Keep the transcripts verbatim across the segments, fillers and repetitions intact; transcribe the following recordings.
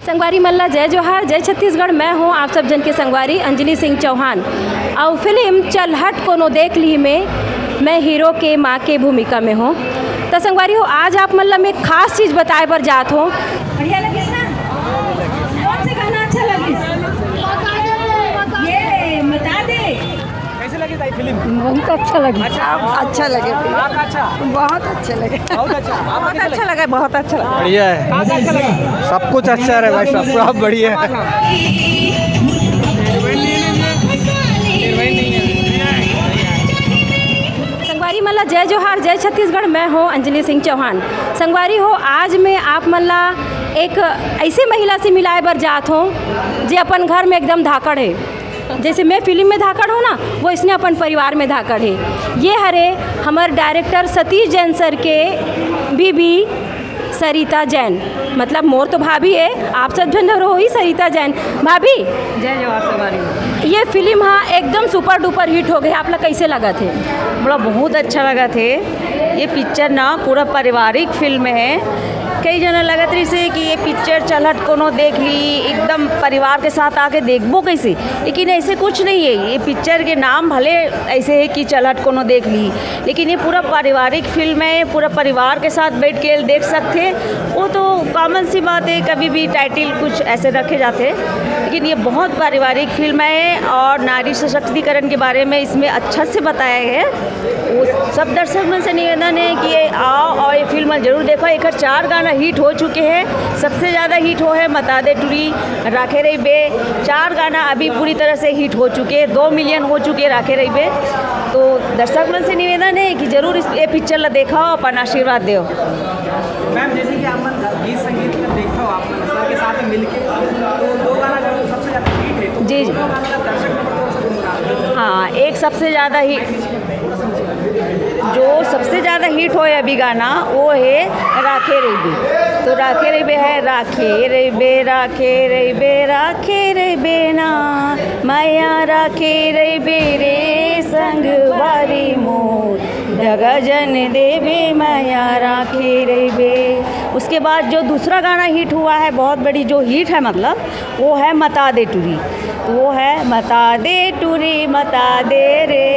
संगवारी मन ला जय जोहार, जय छत्तीसगढ़। मैं हूँ आप सब जन के संगवारी अंजलि सिंह चौहान। अउ फिल्म चल हट कोनो देख ली में मैं हीरो के माँ के भूमिका में हूँ। त संगवारी हो, आज आप मन ला मैं एक खास चीज बताए बर जात हूँ। बढ़िया लगिस ना? कौन से गाना अच्छा लगिस? ये बता दे। कैसे लगी ताई फिल्म? बहुत अच्छा लगे। अच्छा, अच्छा लगे। बहुत अच्छा। बहुत अच्छा लगे। बहुत अच्छा। आपको कैसे लगा? बहुत अच्छा लगा। बढ़िया है। कहाँ का अच्छा लगा? सब कुछ अच्छा है भाई साहब, सब बढ़िया है। संगवारी मन ला जय जोहार, जय छत्तीसगढ़। मैं हूँ अंजलि सिंह चौहान। संगवारी हो, आज मैं आप मन ला एक ऐसे महिला से मिलाए बर जात हूँ जे अपन घर में एकदम धाकड़ है। जैसे मैं फिल्म में धाकड़ हूँ ना, वो इसने अपन परिवार में धाकड़ है। ये हरे हमर डायरेक्टर सतीश जैन सर के बीबी सरिता जैन, मतलब मोर तो भाभी है, आप सब जन हो ही सरिता जैन। भाभी, जय जोहार संगवारी। ये फिल्म हा एकदम सुपर डुपर हिट हो गई, आप ला कैसे लगा थे? मोला बहुत अच्छा लगा थे। ये पिक्चर ना पूरा पारिवारिक फिल्म है। कई जना लगत रहिसे कि ये पिक्चर चल हट कोनो देख ली, एकदम परिवार के साथ आके देखबो कैसे, लेकिन ऐसे कुछ नहीं है। ये पिक्चर के नाम भले ऐसे है कि चल हट कोनो देख ली, लेकिन ये पूरा पारिवारिक फिल्म है, पूरा परिवार के साथ बैठ के देख सकते। वो तो कॉमन सी बात है, कभी भी टाइटल कुछ ऐसे रखे जाते हैं, लेकिन ये बहुत पारिवारिक फिल्म है और नारी सशक्तिकरण के बारे में इसमें अच्छा से बताया है। वो सब दर्शक मन से निवेदन है कि ये आओ और ये फिल्म जरूर देखो। एकर चार गाना हिट हो चुके हैं। सबसे ज़्यादा हिट हो है मता दे टुरी, राखे रहिबे। चार गाना अभी पूरी तरह से हिट हो चुके हैं, दो मिलियन हो चुके हैं राखे रहिबे। तो दर्शक मन से निवेदन है कि जरूर इस, ये पिक्चर ला देखो, अपन आशीर्वाद दो। मैम, जैसे कि आप मन गीत संगीत में देखते हो, आप मन सर के साथ में मिलके, तो दो गाना जब सबसे ज़्यादा हिट है, तो जी, जी। दोनों गाना का दर्शक नंबर कौन सा दूंगा? हाँ, एक सबसे ज़्यादा हिट, जो सबसे ज़्यादा हिट होय अभी गाना, वो है राखे रहिबे। तो राखे रहिबे है, राखे रहिबे, राखे रहिबे, राखे रहिबे ना, माया राखे रहिबे रे संगवारी मोर, दगा जन देबे, माया राखे रहिबे। उसके बाद जो दूसरा गाना हिट हुआ है, बहुत बड़ी जो हिट है, मतलब, वो है मता दे टुरी। तो वो है मता दे टुरी, मता दे रे,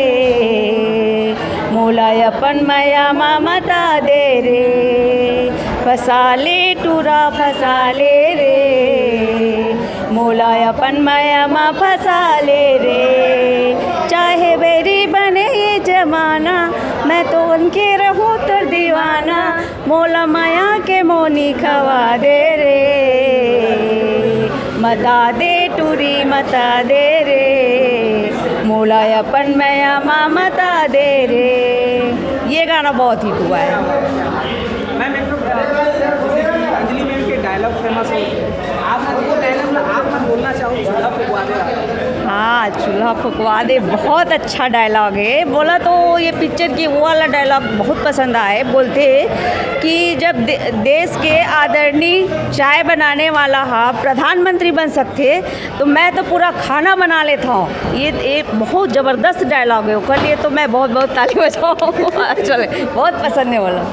मोला अपन मया मा मता दे रे, फसाले टुरा फसाले रे, मोला अपन मया मा फसाले रे। चाहे बैरी बने ये जमाना, मैं तो उनके रहूं तोर दीवाना। मोला मया के मोनी खवा दे रे, मता दे टुरी मता दे रे, मोला अपन मया मा मता दे रे। ये गाना बहुत हिट हुआ है। मैम, एक तो अंजलि मैम के डायलॉग फेमस है, आप वो डायलॉग ना आप मत बोलना चाहो, चूल्हा फुकवा दे। हाँ, चूल्हा फुकवा दे, बहुत अच्छा डायलॉग है। बोला तो ये पिक्चर की वो वाला डायलॉग बहुत पसंद आए। बोलते हैं कि जब दे, देश के आदरणीय चाय बनाने वाला हा प्रधानमंत्री बन सकते, तो मैं तो पूरा खाना बना लेता हूँ। ये एक बहुत ज़बरदस्त डायलॉग है, ओकर लिए तो मैं बहुत बहुत ताली बजाऊँ। चले, बहुत पसंद है बोला।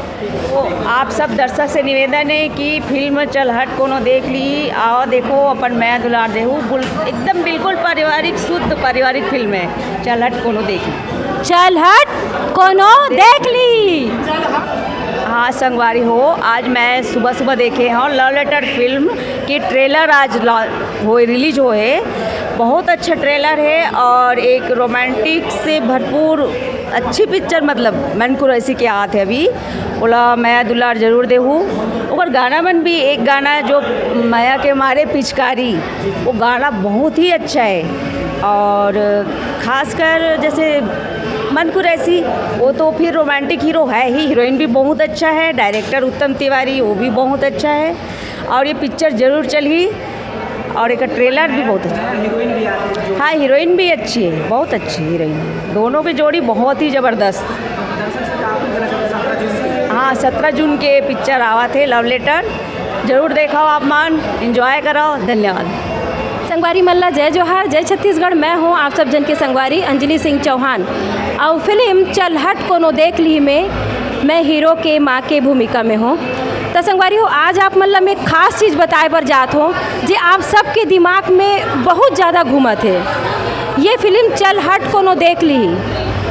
आप सब दर्शक से निवेदन है कि फिल्म चल हट कोनो देख ली, आओ देखो, अपन मया दुलार देहू। बुल-, एकदम बिल्कुल पारिवारिक, शुद्ध पारिवारिक फिल्म है। चल हट कोनो देख ली। चल हट कोनो देख ली। हाँ संगवारी हो, आज मैं सुबह सुबह देखे हूँ लव लेटर फिल्म की ट्रेलर आज लॉ-, होए, रिलीज होए। बहुत अच्छा ट्रेलर है और एक रोमांटिक से भरपूर अच्छी पिक्चर, मतलब मन कुरैशी के हाथ है अभी। ओला मया दुलार जरूर देहू। ओकर गाना मन भी, एक गाना जो मया के मारे पिचकारी, वो गाना बहुत ही अच्छा है। और खासकर जैसे मन कुरैशी, वो तो फिर रोमांटिक हीरो है ही, हीरोइन भी बहुत अच्छा है, डायरेक्टर उत्तम तिवारी, वो भी बहुत अच्छा है। और ये पिक्चर जरूर चलही। और एक ट्रेलर भी बहुत अच्छा। हाँ, हीरोइन भी अच्छी है, बहुत अच्छी हीरोइन है। दोनों की जोड़ी बहुत ही ज़बरदस्त। हाँ, सत्रह जून के पिक्चर आवा थे लव लेटर, जरूर देखाओ आप मन, एंजॉय कराओ। धन्यवाद। संगवारी मन ला जय जोहार, जय छत्तीसगढ़। मैं हूँ आप सब जन के संगवारी अंजलि सिंह चौहान। अउ फिल्म चल हट कोनो देख ली में मैं हीरो के माँ के भूमिका में हूँ। त संगवारी हो, आज आप मन ला मैं एक खास चीज बताए बर जात हों, जे आप सबके दिमाग में बहुत ज्यादा घूमत हे। ये फिल्म चल हट कोनो देख ली,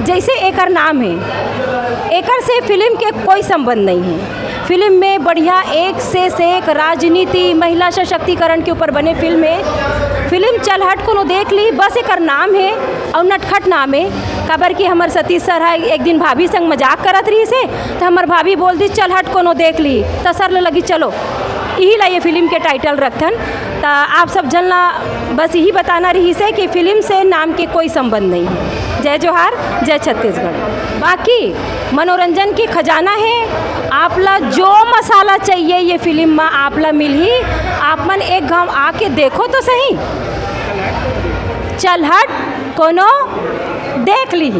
जैसे एकर नाम हे, एकर से फिल्म के कोई संबंध नहीं है। फिल्म में बढ़िया एक से से एक राजनीति, महिला सशक्तिकरण के ऊपर बने फिल्म है। फिल्म चल हट कोनो देख ली, बस एकर नाम है और नटखट नाम है। काबर कि हमर सतीश सर ह एक दिन भाभी संग मजाक करत रहिस हे, त हमर भाभी बोल दी, "चल हट कोनो देख ली," त सर ल लगी, "चलो, इही ला ये फिल्म के टाइटल रखथन।" त आप सब झन ला बस यही बताना रहिस हे कि फिल्म से नाम के कोई संबंध नहीं है। जय जोहार, जय छत्तीसगढ़। बाकी मनोरंजन के खजाना है, आप ला जो मसाला चाहिए ये फिल्म में आप ला मिलही। आप मन एक घाव आके देखो तो सही। चल हट कोनो देख ली।